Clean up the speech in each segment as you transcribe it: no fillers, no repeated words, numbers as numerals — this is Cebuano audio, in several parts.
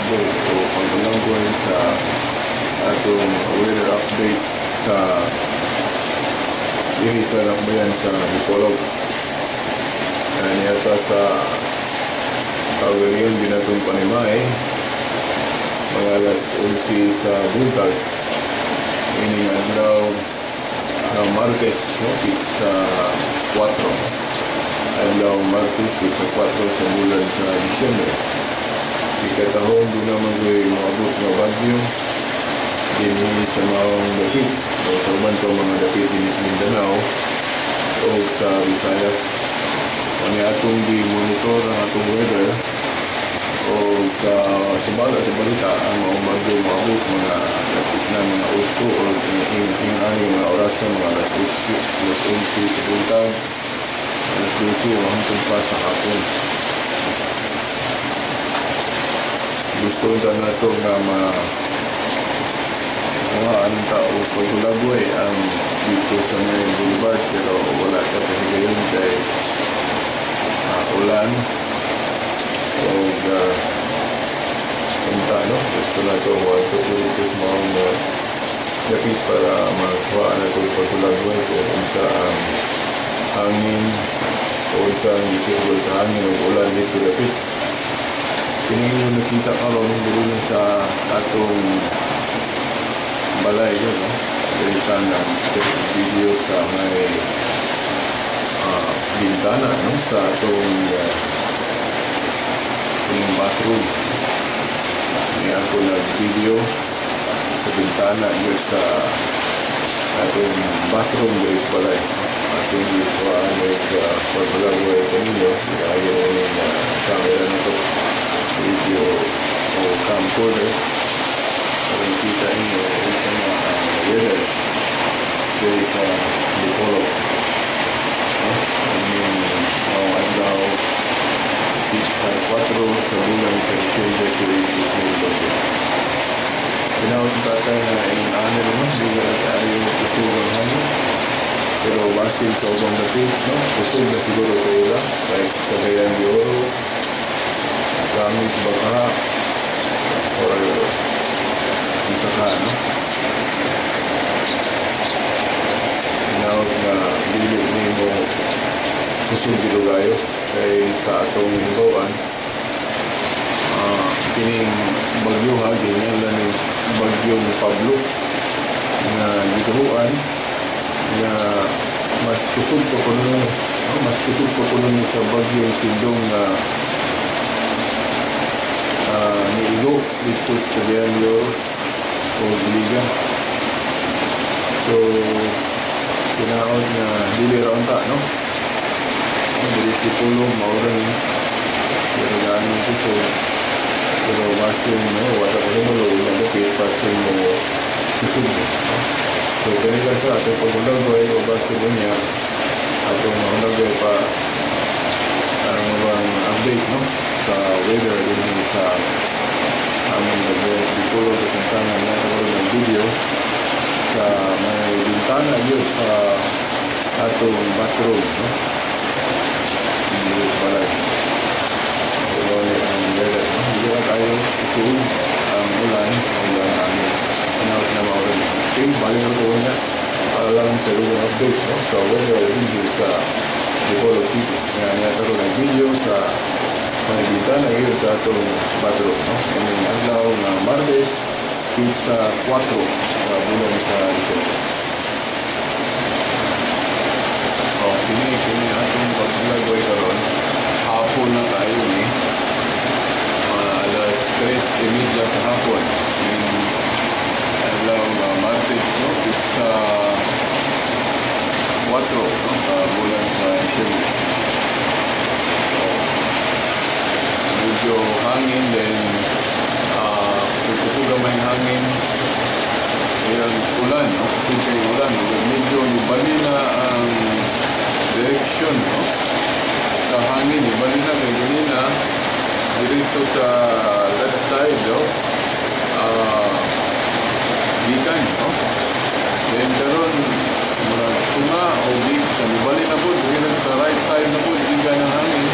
Update o pagulagway sa atong weather update sa diri sa Dakbayan sa Dipolog. Niya sa kawiriyon ginatong panimay mga alas 11 sa buntag ining adlaw nga Martes, no, sa 4, adlaw Martes, sa 4 sa bulan sa Disyembre. Ikatahong doon naman ko'y moabot nga bagyo dinhi sa maong dapit o sa uban pa mga dapit dinhi sa Mindanao o sa Visayas. Kani atong gi-monitor ang atong weather o sa sumala sa balita, ang maong bagyo moabot mga dapit na mga 8 o ing mga oras sa mga alas 8, alas 11 sa buntag, alas 12 o hangtod pa sa hapon. Gusto na nato nga ma mga anong tao pagulagway ang dito sa may boulevard, pero wala ka pahigayon kay ulan o unta, no? Gusto na ito wato ko dito sa mga dapit para makuha na ito pagulagway kung unsa ang hangin o unsa ang gikirgol sa hangin o ulan dito dapit. Kini yung nakita karon diri sa atong balay yun, no? Diri sa nag video sa may bintana, no? Sa atong inyong bathroom. Ni ako nag-video sa bintana yun sa atong bathroom diri sa balay. Atong gikuhaan ng pagbalagway kaninyo, ayaw ng camera na to, video o camcorder, para makita ninyo unsa na ang weather diri sa Dipolog. No? Inyong maong adlaw sa 4 sa bulan sa Disyembre 2012. Tinawag ng tatay na inyong ano naman, di na tayo kusog ang hangin. Pero basin sa ubang dapit, no? Kusog na siguro sa ila, like Cagayan de Oro, Kamis, Baka, or isa ka, no? Tinawag na dili nimo kusog gilugayo kay sa atong hibawan, kining bagyo ha, gingalan ni Bagyong Pablo nga gituruan nga mas kusog pa kuno, no? Mas kusog pa kuno ni sa Bagyong Sindong nga niigo dito sa Cagayan de Oro o Liga. So tinaot nga dili ra unta, no? Dili si Pulong maura ni pero gaano kusog, pero basin, no, wala ko hinulo ilang dapit, basin mo kusog, no? So kani lang sa atong pagulagway o basin niya atong mahulagway pa ang bang update, no, sa weather din sa among Dipolog sa Santana. Nakaroon ng video sa may bintana yun sa atong bathroom, no? Hindi balay. So, ang weather, no? Hindi na tayo kusog ang ulan o ang hangin. Ano na maulan. Okay, bali na po niya para lang sa weather update, no? Sa weather din sa Dipolog City. Nga niya karoon ng video sa may bintana yun sa atong bathroom, no? Ining adlaw nga Martes, sa 4 sa bulan sa Disyembre. Oh, kini atong pagulagway karon. Hapon na tayo ni. Mga alas 3:30 sa hapon. Ning adlaw nga Martes, no? Sa 4, no? Sa bulan sa Disyembre. So, medyo hangin then kusog may hangin ayun, ulan, no? Kusog kay ulan, medyo nibali na ang direction, no? Sa hangin, nibali na kay ganina dito sa left side, no? Gikan, no? Then karon murag tunga o gikan, nibali na po sa right side na po gikan ang hangin.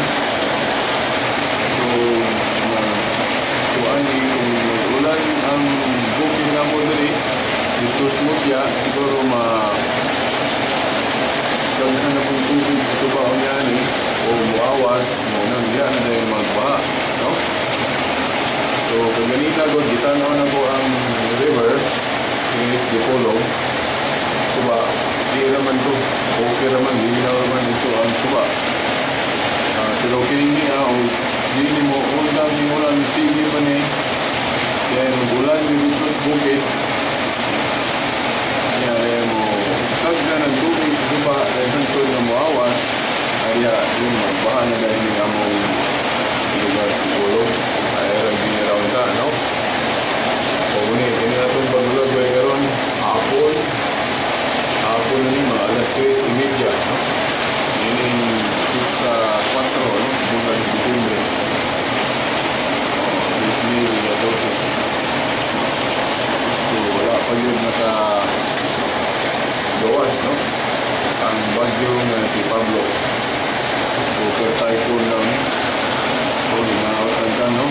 So ani kung ulan ang bukid namo diri dito sa Mutya, siguro ma daghan na pong tubig sa suba unya ani o muawas mo nang diya na dahil magbaha, no? So kaganina gud, gitan-aw na ko ang river is Dipolog suba, di raman to, okay raman, linaw raman ito ang suba. Pero kini niya o dili mo undang ni ulan, sige pa ni kaya mag-ulan dito sa bukid niya mo daghan ng tubig sa suba dahil hantod nga moawas ay yun, magbaha na dahil ni among lugar sa Dipolog ay rag round ta, no? O ni kini atong pag-vlog ay karon hapon, hapon na ni mga alas 3:30, no? Ining sa 4, no, bulan ng Disyembre, oh, 2012. So wala pa yun naka gawas, no, ang bagyo nga si Pablo. Super typhoon lang. So hinaot ka, no?